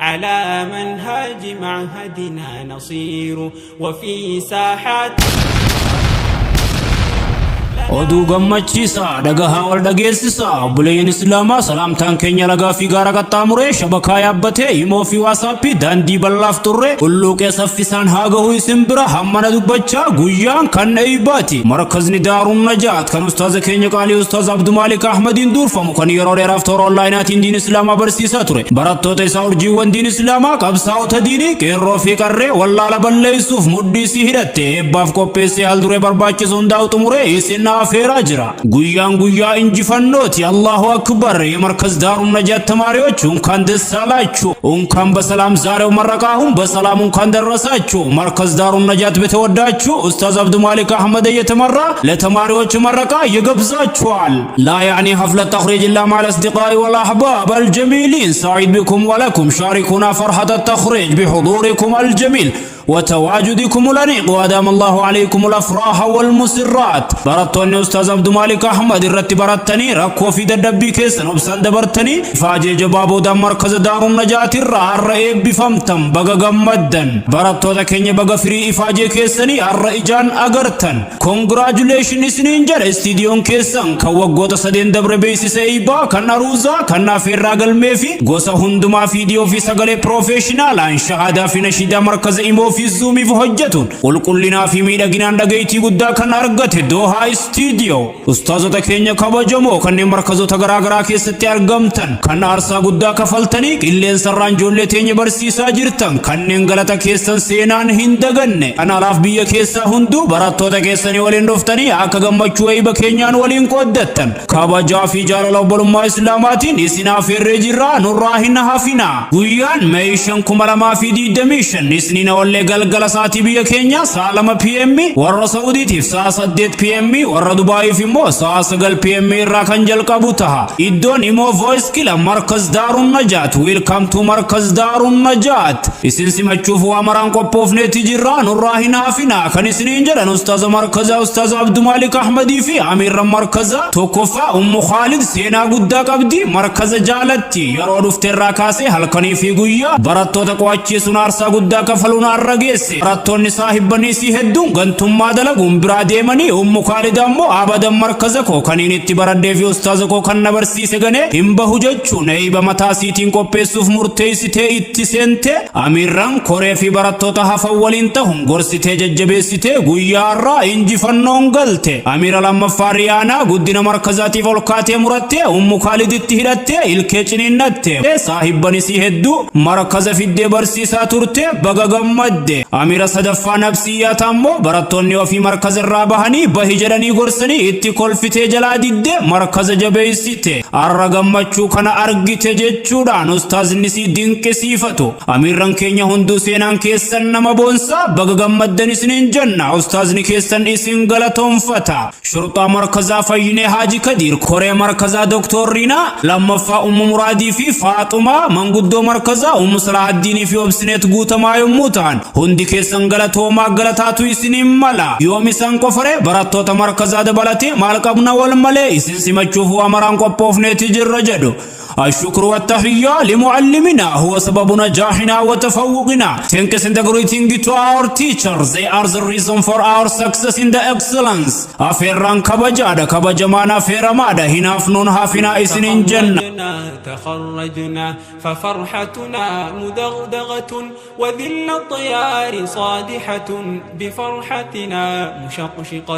على منهاج معهدنا نصير وفي ساحات Oduu gammachiisaa dhagahaa wal dhageessisaa. Obboleeyyan Islaamaa, salaamtaan keenya lagaa fi gaara qaxxaamuree, shabakaa yaabbatee, Imo fi WhatsApp daandii bal'aaf turre hulluuqee saffisaan haa gahu isin bira. Hammana dubbachaa, guyyaan kan eeybaati. Markazni Daaruun Najaat kan ustaaza keenya qaalii Ustaaz Abdumaalik Ahmadiin durfamu, kan yeroo dheeraaf toora onlaayinaatiin diin Islaamaa barsiisaa ture, barattoota isaa urjiiwwan diin Islaamaa, qabsaa'ota diinii, qeerroo fi qarree wallaala balleessuuf mudhii isii hidhatte eebbaaf qopheessee haal duree barbaachisu hundaa'u xumuree isin afeeraa jira. Guyyaan guyyaa injifannooti. Allahu akbar! የመርከዝ ዳሩን ነጃት ተማሪዎች እንኳን ደስ አላችሁ። እንኳን በሰላም ዛሬው መረቃሁን በሰላም እንኳን ደረሳችሁ። መርከዝ ዳሩን ነጃት በተወዳችሁ ኡስታዝ አብዱማሊክ አህመድ እየተመራ ለተማሪዎች መረቃ ይጋብዛችኋል። لا يعني حفل التخريج إلا مع الأصدقاء والأحباب الجميلين. سعيد بكم ولكم. شاركونا فرحة التخريج بحضوركم الجميل وتواجدكم الأنيق، وأدام الله عليكم الأفراح والمسرات. Barattoonni Ustaaz Abdumaalik Ahmad irratti barattanii, rakkoo fi dadhabbii keessan obsaan dabartanii, ifaajee jabaa boodaan markaza Daaruun Najaatirraa har'a eebbifamtan, baga gammaddan. Barattoota keenya, baga firii ifaajee keessanii har'a ijaan agartan. Congratulation isiniin jedha. Istiidiyoon keessan kan waggoota 3 dabre beeksisa eebbaa, kan aruuzaa, kan afeerraa galmee fi gosa hundumaa viidiyoo fi sagalee professionaalaan, shahaadaa fi nashiidaa markaza Imo fi Zoomiif hojjetuun qulqullinaa fi miidhaginaan dhageettii guddaa kan argate Doohaa Istiidiyoo. Ustaazota keenya kabajamoo kanneen markazoota garaa garaa keessatti argamtan, kan aarsaa guddaa kafaltanii qilleensarraan ijoollee teenya barsiisaa jirtan, kanneen galata keessan seenaan hin daganne, kan alaaf biyya keessaa hunduu barattoota keessanii waliin dhuftanii akka gammachuu eeyba keenyaan waliin qooddattan kabajaa fi jaalala obbolummaa Islaamaatiin isin afeerree jirraa, nurraa hin hafina. Guyyaan May 5, 2025, isniina wallee, galgala sa'aatii biyya keenya sa'a 2 PM, warra Saa'udiitiif sa'a 8 PM, warra Dubaayiif immoo sa'a 9 PM irraa kan jalqabu taha. Iddoon Imo Voice Club, Markaz Daaruun Najaat. Welcome to Markaz Daaruun Najaat. Isin simachuuf waa maraan qophoofneeti jirra, nurraa hin hafina kan isiniin jedhan ustaaza markazaa Ustaaza Abdumaalik Ahmadii fi amiirran markazaa. Tokkoffaa, Ummu Khaalid seenaa guddaa qabdi, markaza jaalatti. Yeroo dhufte irraa kaasee halkanii fi guyyaa barattoota qo'achiisuun aarsaa guddaa kafaluun har'a geesse. Barattoonni saahibbaniisii hedduun gantummaa dalaguun biraa deemanii, Ummu Khaalid ammoo abadan markaza koo kaniin itti baradhee fi ustaaza koo kan na barsiise ganee hin bahu jechuun eeyba mataa siitiin qopheessuuf murteessitee itti seente. Amiirran koree fi barattoota hafan waliin ta'uun gorsitee jajjabeessitee guyyaa har'aa injifannoon galte. Amiira lammaffaa Riyaanaa guddina markazaatiif ol kaatee murattee Ummu Khaaliditti hidhattee ilkee ciniinnatte. Saahibbanisii hedduu markaza fiddee barsiisaa turte, baga gammadde. Amiira sadaffaa Nabsiyyaata ammoo barattoonni ofii markaza irraa bahanii bahi jedhanii gorsanii itti kolfitee jalaa didde, markaza jabeessite. Har'a gammachuu kana argite jechuudhaan ustaazni si dinqisiifatu. Amiirran keenya hunduu seenaan keessan nama boonsaa, baga gammaddan isiniin jenna. Ustaazni keessan isin galatoonfata. Shurxaa markazaa Fayyinee Haaji Kadiir, koree markazaa Doktor Riinaa, lammaffaa Ummu Muraadii fi Faaxumaa, manguddoo markazaa Ummu Salahaddiinii fi Obsineet Guutamaa yommuu ta'an, hundi keessan galatoomaa, galataatu isiniin mala. Yoom isaan qofare, barattoota markazaa dabalatee maal qabna wal malee, isin simachuuf waa maraan qophoofneeti jirra jedhu. الشكر والتحية لمعلمنا، هو سبب نجاحنا وتفوقنا. Thanks and greeting to our teachers. They are the reason for our success in the excellence. Afeerraan kabajaadha, kabajamaan afeeramaadha. Hinaafnuun hafinaa isiniin jenna. تخرجنا، ففرحتنا مدغدغة وذل الطيار صادحة بفرحتنا مشقشقة.